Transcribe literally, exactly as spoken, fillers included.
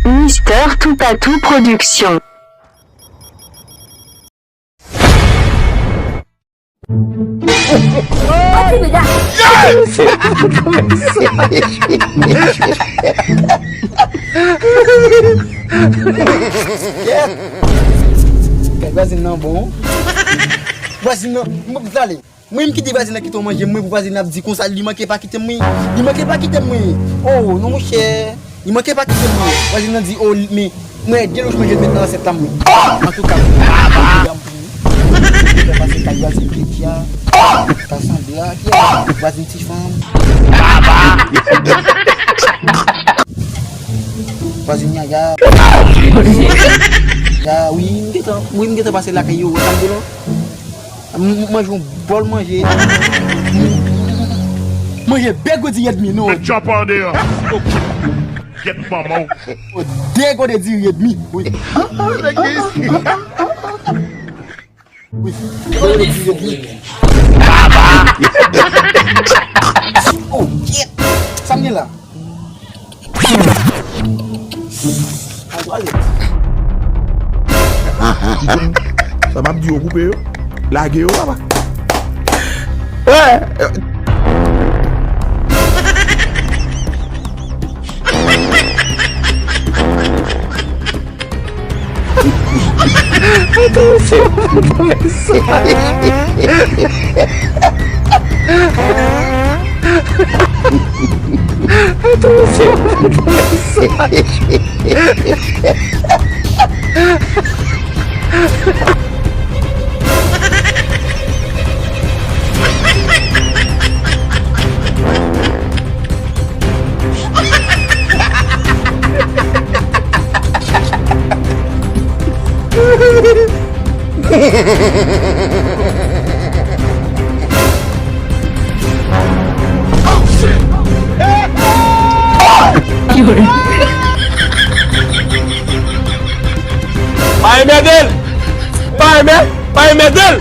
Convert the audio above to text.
Mister Toupatou Production. Kèt! Kèt, vwazin nan bon. Vwazin nan, m ap ale. Mwen, m kite vwazin nan kite w manje, mwen, pou vwazin nan ap di konsa, li manke pa kite m, wi. Li manke pa kite m, wi. Oh, non, monchè. Li manke pa kite m, wi. Vwazin nan di, oh, men, mwen, de lojman je met nan ansèt la, mwen. Antouka, m pase kay vwazin Ketia. Ta sanble a, ki a vwazin ti fanm. Vwazin Yaya. Ya, wi, m gentan, wi, m gentan pase lakay yo, wè sa m di la. M, m manje yon bòl manje. Manje de gode diri edmi, non. Met chòp an deyò. Gyèt manman w. De gode diri edmi, wi. Wi. De gode diri edmi. Oh, gyèt. Sa m gen la? Sa m ap di yo koupe yo. Lage yo, papa. Wè. Pa enmède l! Pa enmè-, pa enmède l!